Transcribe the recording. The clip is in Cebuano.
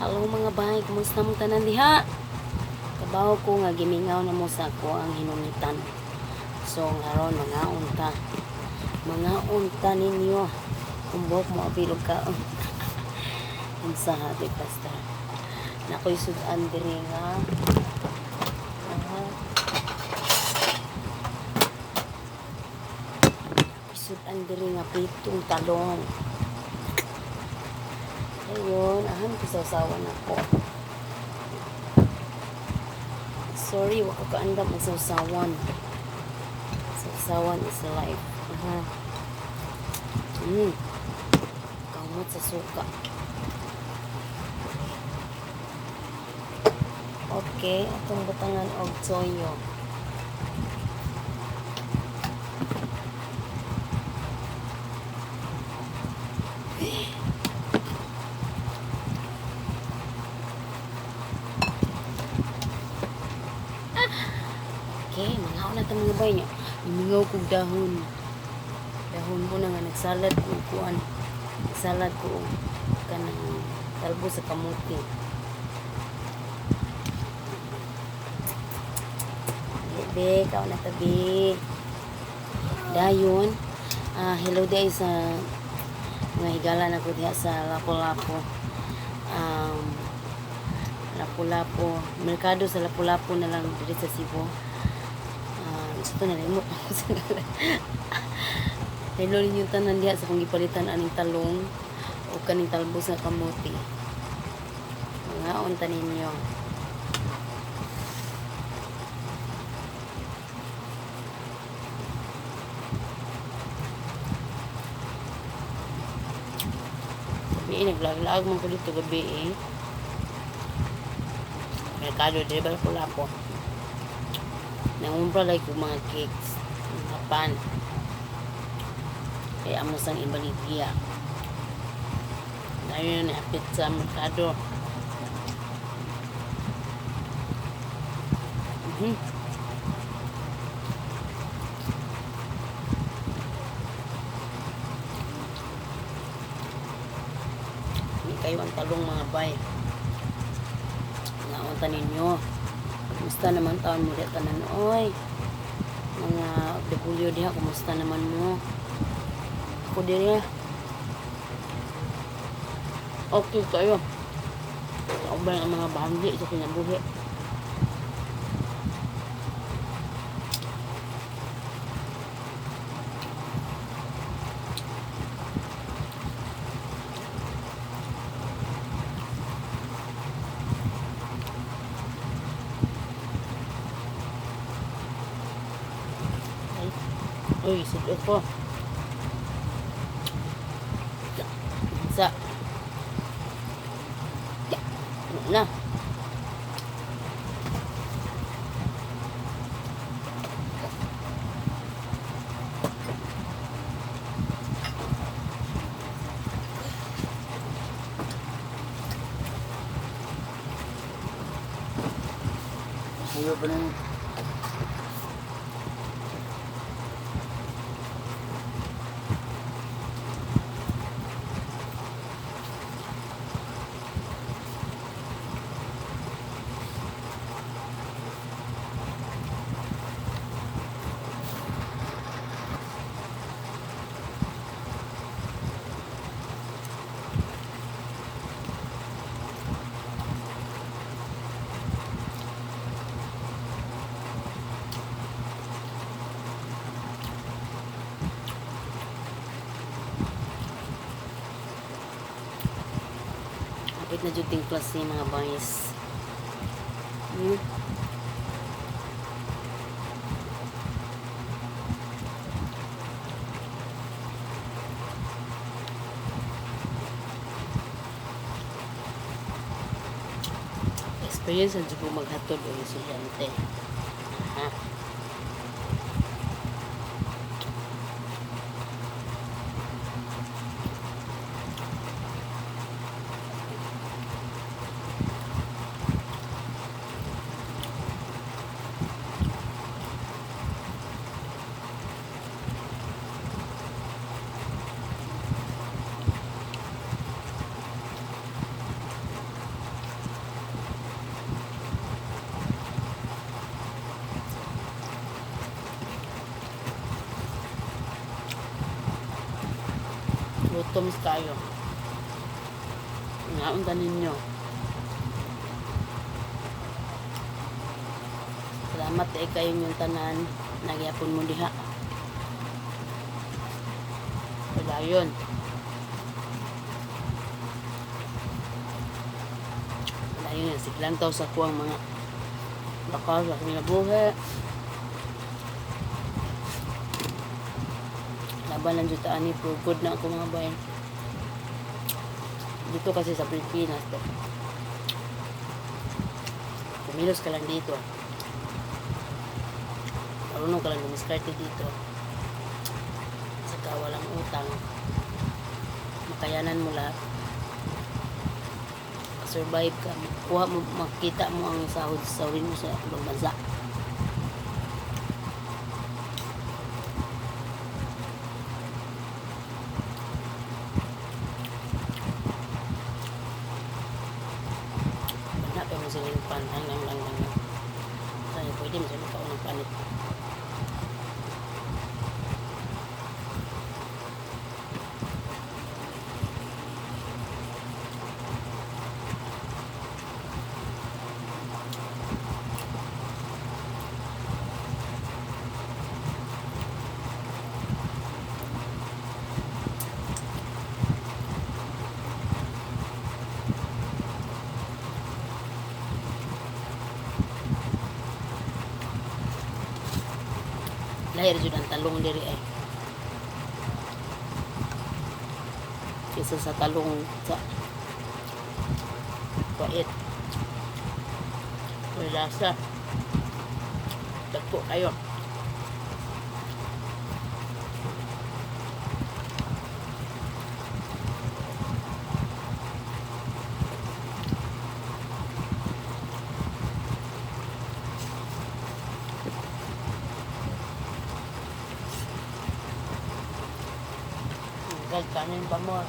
Hello, mga bay, kumusta mong tanan diha? Kabaw ko nga gimingaw na mo sa ako ang hinungitan. So ngaron mga unta. Mga unta ninyo. Kumbok mo abilog ka. Unsa ha, di basta. Nakoy sudan diri nga. Ah. Ako'y sudan diri nga pitong talong. Ayun, ahan ko sawsawan ako. Sorry, wa ko kaandam ang sawsawan. Sawsawan is life. Aha. Kamot sa suka. Okay, atong butangan og toyo. Okay, mga na ta, mga bay niya. Imingaw kog dahon. Dahon mo na nga nagsalad ko og kuan. Nagsalad ko og kanang talbo sa kamuti. Be, kao na tabi. Dayon, ah, hello di ay sa mga higala na ko diha sa Lapu-Lapu. Lapu-Lapu, merkado sa Lapu-Lapu na lang diri sa Cebu. Ah, gusto na limot ako sa ngalan. Hello ninyo tanan diha sa kong gipalitan aning talong o kaning talbos nga kamuti. Mga unta ninyo. Gabi, eh, naglaag man ko dito gabi eh. Merkado, di ba, Lapu-Lapu. Nangumpra like og mga cakes, mga pan. Kaya amo sang ibaligya. Dayon hapit sa merkado. Hindi kayo ang talong, mga bay. Naunta ninyo. Kumusta naman taon mo diha tanan oy? Mga debulyo diha, kumusta naman mo? Ako diri. Okay kayo. Kauban ang mga bahagi sa kinabuhi. Ay, uy, sud ko. Sa ano na? Sayo pa rin. Hapit na jud ting klase, mga boys. Experience ang jud ko maghatod og estudyante. Aha. Gutom kayo. Ngaon ta ninyo. Salamat eh kayo yung tanan. Nagyapon mo diha. Padayon. Padayon yan. Siglang taw sa kuwang mga bakal sa kinabuhi. Laban lang dito ani for good na ako, mga bayan. Dito kasi sa Pilipinas to. Kumilos ka lang dito. Marunong ka lang dumiskarte dito. Saka walang utang. Makayanan mo lahat. Survive ka. Kuha mo, makita mo ang sahod sa mo sa ibang bansa. Wala pa mo silang pan. Lang, lang, lang, lang, lang. Sana pwede mo sila kaunang panit. Lahir jud ang talong diri ay. Kaysa sa talong sa Kuwait. May lasa. Dagko kayo. Guys, kanin pa mo.